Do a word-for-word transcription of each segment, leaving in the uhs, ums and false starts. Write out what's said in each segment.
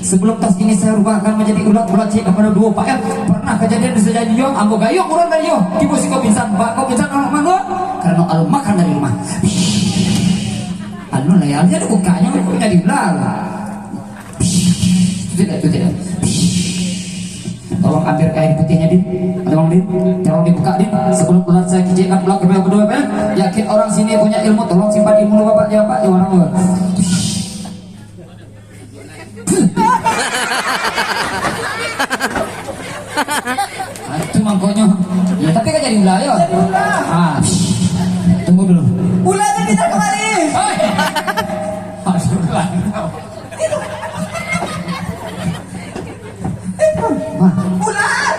Sebelum tas ini saya rubahkan menjadi ular, ular cik kapalo duo, Pak, ya. Pernah kejadian di Sejadiyo, ambo gayuang urang dari yo. Tibo siko pingsan, Pak, kok pingsan, anak mano? Karena alun makan dari rumah. Alun lah ya, jadi bukanya kok jadi ular. Itu tidak, itu tidak. Tolong ambil air putihnya, Din. Tolong, Din. Tolong dibuka, Din. Sebelum ular saya kicikkan ular kedua, kedua, ya. Yakin orang sini punya ilmu, tolong simpan ilmu lu, Bapak, ya, Pak, ya, orang lu. Ah, itu mangkonyo. Ya, tapi kan jadi ular, yo. Jadi ular. Ah, tunggu dulu. Ularnya kita kembali. Hei! Aduh, ular. Wah. Ular.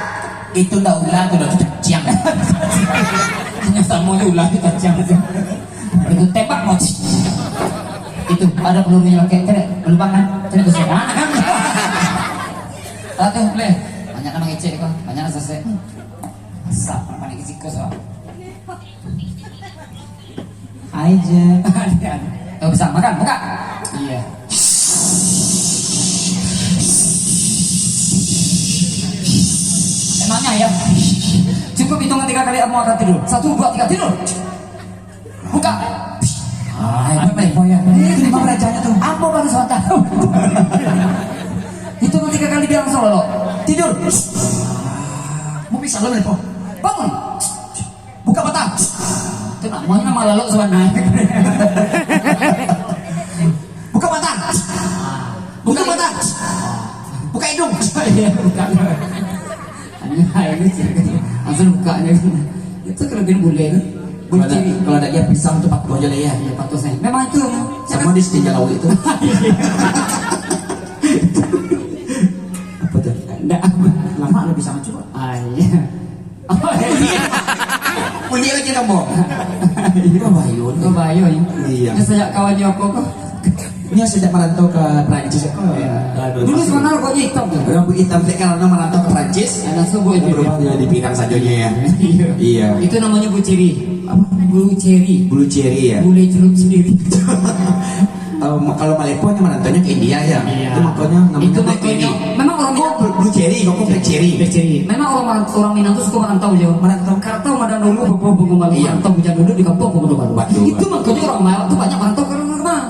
Itu ndak ular, itu ndak, itu caciang. Hanya samo aja ular, itu caciang aja. Itu tembak, mau. Itu ada pelurunya, pakai, cek, lubang, kan? Cek, bisa. Ah, kan? Ah, tu, boleh. Banyak nama ngecek kau, banyak nama sesek. Asap, apa ni, kecil kau, so. Aja. Tuh, bisa makan, buka. Iya. Emangnya ya? Cukup hitungan tiga kali, kamu akan tidur. Satu, dua, tiga, tidur. Buka. Ah, apa ya? Eh, ini mah rajanya tuh. Apa baru sebentar? Hitungan tiga kali, dia langsung lolok. Tidur. Mau bisa lo, Lepo? Bangun. Buka mata. Itu namanya malalok sabananyo. Buka mata. Buka mata. Buka hidung. Iya, buka. Anjay, ini sih. Langsung buka aja. Itu kalau bini bule kan. Kalau ada, kalau ada dia pisang tu patuh aja lah ya. Iya, patuh saya. Memang itu. Sama di setinggi laut itu. Apa tuh? Ndak. Lama lo bisa mencuba. Ah, iya. Kuliah lagi namo. Babayo ni. Babayo ni. Iya. Ini sejak kawan dia apa kok? Ini sejak merantau ke Perancis, ya? Iya. Dulu sebenarnya rambutnya hitam tu. Rambut hitam, tapi karena merantau ke Perancis, langsung buat berubah jadi pirang sajonya, ya. Iya. Iya. Itu namanya blue cherry. Apa? Blue cherry. Blue cherry, ya? Bule celup sendiri. Em, kalau Malepoh ni merantaunya ke India, ya? Iya. Itu makanya namanya itu black cherry. Memang orang Minang. Kok blue cherry, kok black cherry? Black cherry. Memang orang, orang Minang tu suka merantau je. Merantau. Karantau madan dulu, boboh bungo malu. Iya. Merantau bujang dulu, di kampung pun baru. Betul. Itu makanya orang Malay tu banyak merantau ke luar rumah.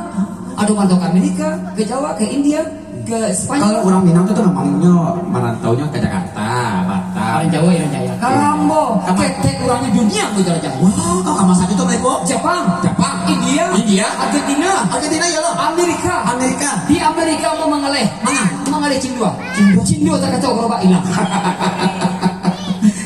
Ada merantau ke Amerika, ke Jawa, ke India, ke Spanyol. Kalau orang Minang tu, tu namanya merantaunya ke Jakarta, Batam. Orang Jawa, orang Jaya. Kalau ambo, ketek orangnya dunia tu jalan-jalan. Wah, kau kamar satu tu, Malepoh? Jepang. Jepang. India. India. Argentina. Argentina, ya lah. Amerika. Amerika. Di Amerika ambo mangaleh. Mana? Mangaleh cindua. Cindua. Cindua takacau, gerobak hilang.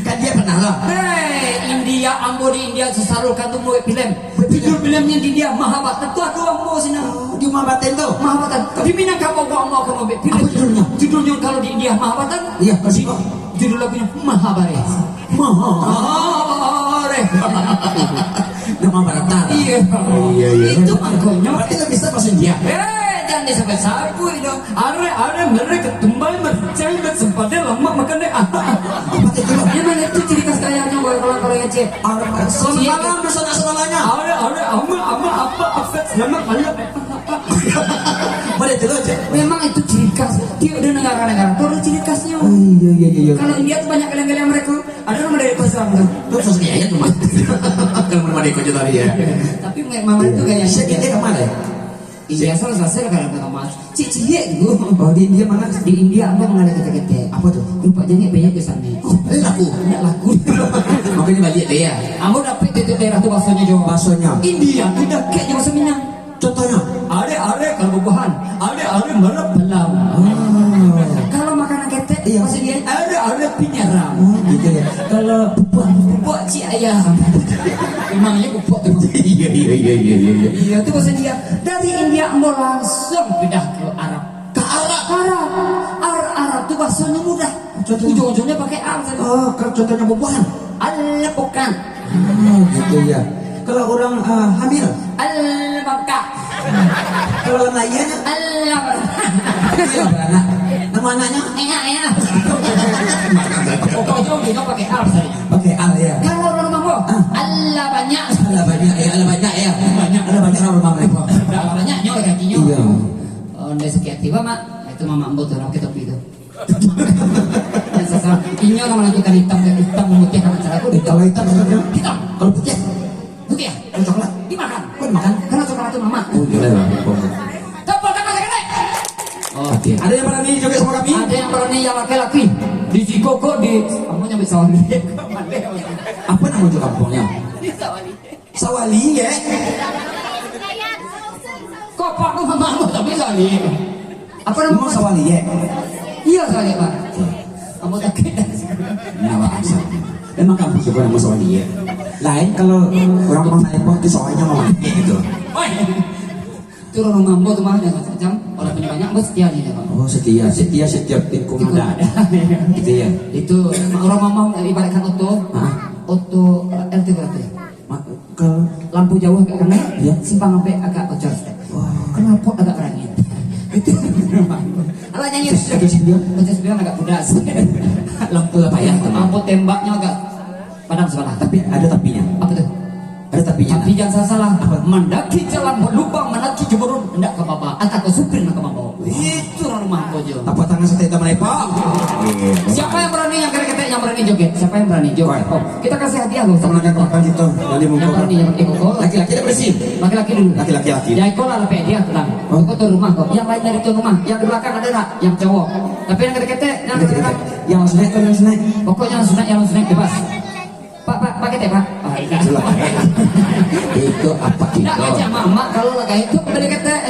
Kan dia pernah lah. Hei, India, ambo di India, sesarukan tu buat filem. Betul. Judul filmnya di India, Mahabharata. Tu ada ambo sini. Oh, di Mahabharata tu? Mahabharata. Di Minangkabau ambo akan ambil filem. Apa judulnya? Judulnya kalau di India, Mahabharata. Iya, kasih kok. Judul lagunya Mahabare. Mahabare. Nama Barata. Iya. Iya, iya. Itu makanya. Berarti lo bisa bahasa India? Eh, jangan disebut sapu itu. Are, are, mereka kembali bercai dan sempat dia lama makan deh. Apa itu? Emang itu ciri khas kayaknya kalau, kalau, kalau ngecek. Are, selamat malam, sanak saudaranya. Are, are, ama, ama, apa, apa, selamat malam. Mana itu lo, Cek? Memang itu ciri khas. Tiap ada negara-negara tu ada ciri khasnya. Oh, iya, iya, iya, iya. Kalau India tu banyak galian-galian mereka. Ada nama dari Pasar tu. Tu susah ya, ya, cuma. Kalau mana dari Kota Tari, ya. Tapi memang itu gaya. Cek India ke mana, ya? India salah sasar kalau ke kamar. Cik cilik tu. Oh, di India mana? Di India ambo mengalami kata-kata. Apa tu? Rupa jangit banyak ke sana. Oh, eh, laku. Nak laku. Makanya balik dia. Ambo dapat tiap daerah tu bahasanya jo. Bahasanya. India tu dekat je bahasa Minang. Contohnya? Are-are kalau bubuhan. Are-are merep belam. Ah. Kalau makanan ketek, iya, bahasa India, are-are pinyeram. Oh, gitu ya. Kalau pupuk, pupuk cik ayam. Memangnya pupuk tu. Iya, iya, iya, iya, iya, iya. Iya, tu bahasa India. Dari India ambo langsung pindah ke Arab. Ke Arab? Ke Arab. Ar-, Arab tu bahasanya mudah. Contohnya? Ujung-ujungnya pakai al saja. Oh, kalau contohnya bubuhan? Al-, bukan. Oh, gitu ya. Kalau orang, ah, hamil? Al-, bangka. Kalau orang lahiannya? Al-, beranak. Itu yang beranak. Nama anaknya? Enak, enak. Pokoknya ujungnya pakai al saja. Pakai al, ya. Kalau orang rumah, ah, Allah banyak. Allah banyak, ya, Allah banyak, ya. Banyak. Allah banyak orang rumah mereka. Dah banyak nyawa kakinya. Iya. Oh, ndak sakit hati, Pak, Mak. Itu mamak ambo tu, nak pakai topi tu. Yang sasa, inyo lah manantukan hitam, hitam mutiah kan acara aku. Eh, kalau hitam, hitam, hitam. Hitam. Kalau putiah? Putiah. Kalau coklat? Dimakan. Kok dimakan? Karena coklat tu mamak. Oh, boleh lah. Tepuk tangan sekali. Oh. Oke. Ada yang berani joget sama kami? Ada yang berani yang laki-laki. Di Cikoko, di, kamu nyampe Sawali. Apa nama tu kampungnya? Di Sawali. Sawali, ya? Kok Pak, kok Mama, tapi Sawali? Apa nama? Memang Sawali, ya? Iya, Sawali, Pak. Kamu tak kira. Nama asal. Emang kampung juga nama Sawali, ya? Lain kalau orang Mama Epok itu soalnya Mama Epok gitu. Oi. Itu orang Mama Epok tuh mah, jangan macam-macam. Walaupun banyak, Bos, setia aja, Pak. Oh, setia, setia setiap tingkung ada. Ada. Gitu ya. Itu orang Mama Epok ibaratkan oto, Hah? Oto, eh, L T berarti. Ma-, ke lampu jauah agak kanan, Iya. Simpang ampek agak bocor. Wah. Knalpot agak berangin. Itu. Alah nyanyi. Terus, terus dia? Bocor sembilan agak pudas. Lampu lah payah tu, Mak. Lampu tembaknya agak padam sebelah. Tapi ada tapinya. Apa tu? Ada tapinya. Tapi jangan salah-salah. Apa? Mandaki jalan berlubang, mandaki jemurun, ndak ka baba. Atau ka supir nak ka baba. Itu rumah ko jo. Tepuk tangan saketek melepak. Iya. Siapa yang berani, yang ketek-ketek, yang berani joget? Siapa yang berani joget? Oi. Oh, kita kasih hadiah loh. Sama dengan kawan kita dari Mungkok. Yang berani, yang berani. Laki-laki ada bersin? Laki-laki dulu. Laki-laki, laki. Ya, iko lah, lepek dia, tenang. Oh. Iko tuan rumah kok. Yang lain dari tuan rumah. Yang di belakang ada tak? Yang cowok. Tapi yang ketek-ketek, yang ketek-ketek. Yang langsung naik, yang langsung naik. Pokoknya langsung naik, yang langsung naik, bebas. Pak, Pak, Pak Ketek, Pak. Ah, enggak. Itulah. Itu apa kita? Enggak, aja, Mak. Mak, kalau lah kayak itu, boleh Ketek.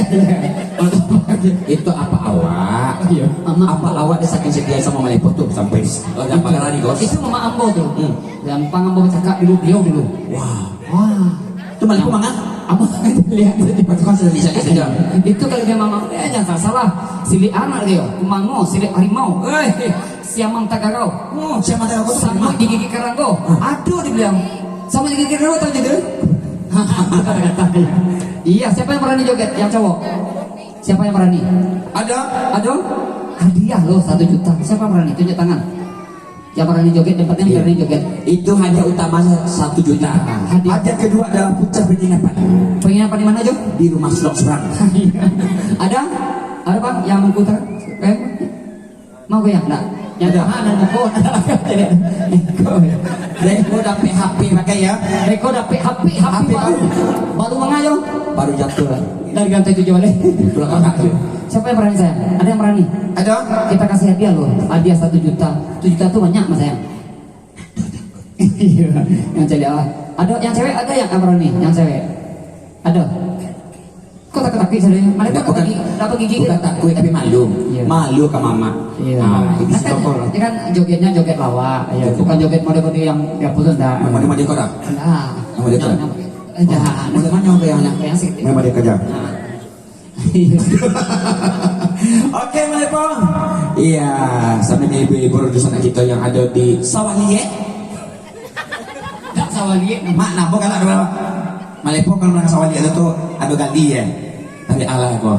Itu apa awak? Iya. Mama. Apa awak dia saking setia sama Malepo tuh sampai s-, oh, dah bakal lari, Bos. Itu mama ambo tuh. Hmm. Gampang ambo cakap dulu, beliau dulu. Wah. Wah. Itu Malepo mana? Ambo lihat saja. Itu kan sudah bisa saja. Itu kalau dia mama, eh, jangan salah. Silik anak dia, kumango, silik harimau. Eh, Siamang tagarau. Oh, siamang tagarau tu Sama gimana? Digigit karanggo. Ah. Aduh, dibilang. Sama digigit karanggo, tahu gitu? Iya, siapa yang berani joget? Yang cowok. Siapa yang berani? Ada. Ada? Hadiah loh satu juta. Siapa yang berani? Tunjuk tangan. Yang berani joget, yang penting Iya. Berani joget. Itu hadiah utama satu juta. Hadiah. Hadiah kedua adalah voucher penginapan. Penginapan di mana, Jo? Di rumah Slok Surang. Ada? Ada, Bang, yang mengutara? Eh? Mau goyang ndak? Yang Ada. Tahan dan mukul. Iko. Reko dapek H P pakai ya. Reko dapek H P, H P H P baru. Baru. Baru mangayo. Baru jatuh lah. Dari lantai tujuh balik. Itulah kakak tu. Siapa yang berani, sayang? Ada yang berani? Ada. Kita kasih hadiah loh. Hadiah satu juta. Satu juta tu banyak, Mas, sayang. Iya. Yang cari Allah. Ada yang cewek, ada yang berani? Yang cewek. Ada. Kok tak ketakuin saudara? Mana Enggak, tak bukan, pergi, tak pergi gigi? Bukan takut, tapi malu. Iya. Malu ka mamak. Iya. Ah, itu si Kan, tokol. Dia kan jogetnya joget lawak. Iya, Betul. Bukan joget model-model yang, yang apa tu, enggak. Yang model-model kau dah? Enggak. Yang model kau dah? Yang, yang, eh, Oh, jangan. Model mana kau yang Yang, yang sih. Model model kau dah? Nah. Oke, Malepo. Iya, sampai ibu-ibu dusun kita yang ada di Sawah Liek. Tak Sawah Liek. Mak, napa kalau ada Malepo kalau menang Sawah Liek tu, tu ada gali ya. Tapi alah kau.